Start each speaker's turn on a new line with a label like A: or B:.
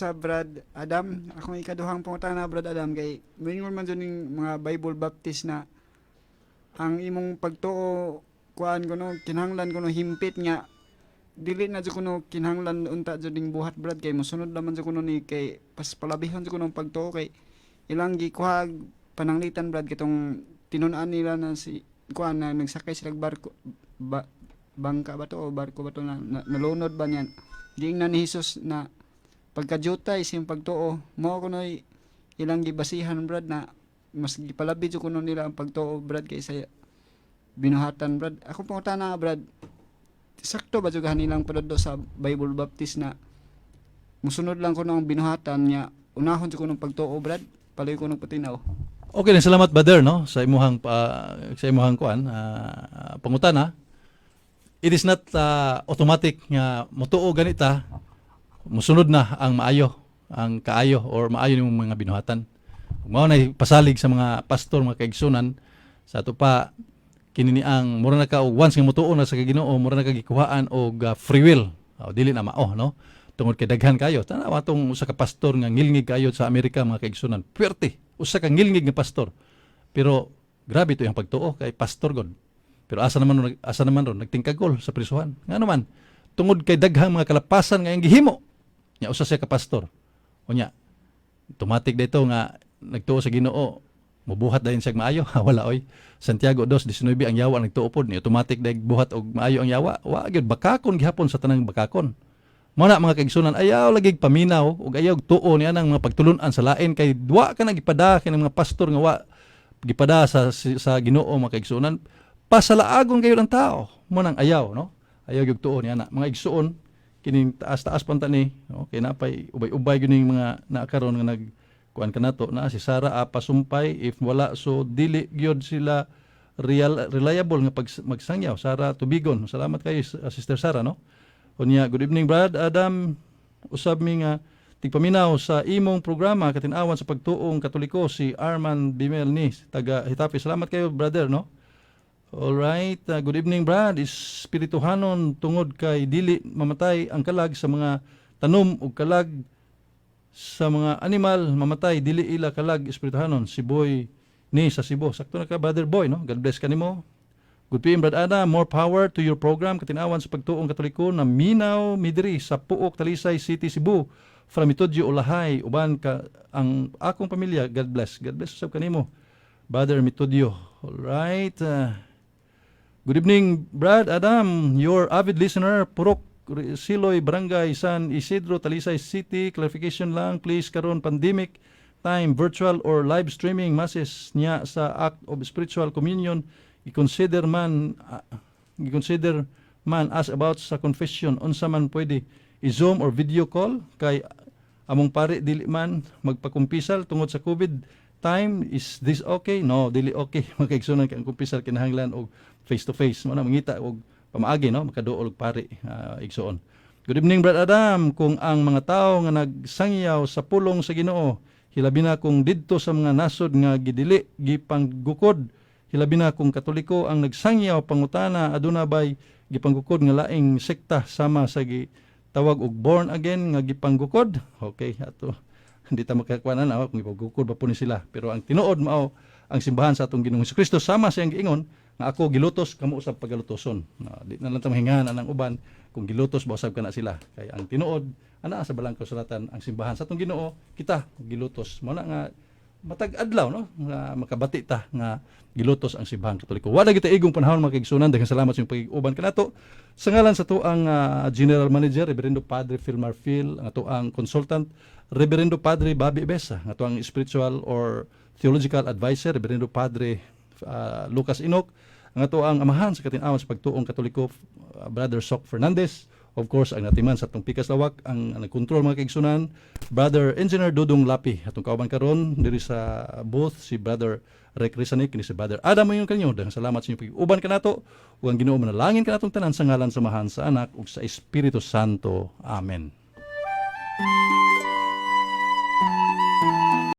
A: Sa Brad Adam, akong ikaduhang pangutana, Brad Adam, kay moingon man jud ning mga Bible Baptist na ang imong pagtuo kuan kuno kinahanglan kuno himpit nga dili na jud kuno kinahanglan unta jud ning buhat, Brad, kay mosunod naman jud kuno ni kay pas palabihon jud kuno ang pagtuo, kay ilang gikuha pananglitan, Brad, kitong tinun-an nila na si kuan na nagsakay sila og barko ba, bangka ba to o barko ba to na nalunod ba niyan, giingnan ni Jesus na pagkadyutay sa iyong pagtuo. Mao kuno'y ilang gibasihan, Brad, na mas gipalabi jud kuno nila ang pagtuo, Brad, kaysa binuhatan, Brad. Ako pangutana, Brad, sakto ba jud nilang padudto sa Bible Baptist na musunod lang kuno ang binuhatan niya, unahon jud kuno ang pagtuo, Brad? Palayo ko ng patinaw.
B: Okay, salamat, brother, no, sa imuhang kuan pangutana. It is not automatic nga motuo ganita musunod na ang maayo, ang kaayo or maayo nimong mga binuhatan. Mao na pasalig sa mga pastor, mga kaigsunan, sa ato pa kini ni ang mura na ka og once nga motuo na sa Ginoo, mura na ka gikuhaan og free will. O, dili na mao, no? Tungod kay daghan kayo. Tanawa atong usa ka pastor nga ngilngig kayo sa Amerika, mga kaigsunan. Puwerte usa ka ngilngig nga pastor. Pero grabe to yung pagtuo kay pastor god. Pero asa naman ron nagtingkagol sa prisuhan. Ngano man? Tungod kay daghang mga kalapasan nga iyang gihimo. Nya usa siya ka pastor. Unya automatic dito nga nagtuo sa Ginoo mubuhat dayon siya maayo? Wala oy. Santiago 2:19, ang yawa nagtuo pod ni automatic day buhat og maayo ang yawa? Wa gyud, bakakon gihapon sa tanang bakakon. Mao na, mga kaigsunan, ayaw lagi paminaw ug ayaw tuo niya ng mga pagtulun-an sa lain kay wa ka na gipada kini mga pastor nga wa gipada sa Ginoo, mga kaigsunan. Pasalaagon kayo ng tao. Mo nang ayaw, no? Ayaw gyud tuo niya na. Mga igsuon, kining taas-taas pa ni, no? Kay napay ubay-ubay gyud ning mga naa karon nga nag kuan kanato na si Sara Pasumpay, if wala so dili gyud sila real reliable nga pag magsangyaw. Sara Tubigon, salamat kayo, Sister Sara, no? Unya, good evening, Brad Adam, usab mi nga tigpaminaw sa imong programa Katin-awan sa Pagtuong Katoliko, si Arman Bimel ni taga Getafe. Salamat kayo, brother, no? All right, good evening, Brad. Espirituhanon tungod kay dili mamatay ang kalag sa mga tanom ug kalag sa mga animal mamatay, dili ila kalag espirituhanon. Si Boy ni sa Cebu. Sakto na ka, Brother Boy, no? God bless kanimo. Good PM, Brad Adam. More power to your program Katinawan sa Pagtuong Katoliko, na minaw midiri sa Puok, Talisay City, Cebu. From Metodio Ulahay, uban ka ang akong pamilya. God bless. God bless usab kanimo, Brother Metodio. All right. Good evening, Brad Adam, your avid listener, Purok Siloy, Barangay San Isidro, Talisay City. Clarification lang, please, karon pandemic time, virtual or live streaming masses niya sa act of spiritual communion, i-consider man as about sa confession, unsa man pwede i-Zoom or video call kay among pare dili man magpakumpisal tungod sa COVID time? Is this okay? No, dili okay, mga kaigsunan, kay ang kumpisal kinahanglan og face to face mo na mangita og pamaagi, no, makaduol og pari, igsuon. Good evening, Brad Adam. Kung ang mga tao nga nagsangyaw sa pulong sa Ginoo, hilabi na kung didto sa mga nasod nga gidili gipanggukod, hilabi na kung Katoliko ang nagsangyaw, pangutana, aduna bay gipanggukod nga laing sekta sama sa gitawag og born again nga gipanggukod? Okay, ato hindi ta makakuan na kung gipanggukod ba po ni sila, pero ang tinuod mao ang simbahan sa atong Ginoong Kristo, sama siyang giingon nga ako gilutos, kamo usab pagalutoson. Na, di na lang ta mahingahan anang uban kung gilutos ba usab kana sila, kay ang tinuod ana sa Balang Kasulatan, ang simbahan sa atong Ginoo, kita gilutos. Mao na nga matag adlaw, no, nga makabati ta nga gilutos ang simbahan Katoliko. Wala kita igong panahon, mga kaigsunan. Daghang salamat sa inyong pag-uban kanato. Sa ngalan sa atuang General Manager, Reverendo Padre Phil Marfil, ang atuang consultant, Reverendo Padre Bobby Besa, ang atuang spiritual or theological advisor, Reverendo Padre Lucas Enoch, ang atuang amahan sa Katin-awan sa Pagtuong Katoliko, Brother Sok Fernandez, of course, ang natiman sa atong Pikas Lawak, ang nagkontrol, mga kaigsunan, Brother Engineer Dudong Lapi. Atong kauban karon diri sa booth si Brother Rick Rizanik, kini si Brother Adam yung kanyo. Daghang salamat sa inyong pag-uban kanato. Ug ang Ginoo manalangin kanatong tanan, sa ngalan sa Amahan, sa Anak ug sa Espiritu Santo. Amen.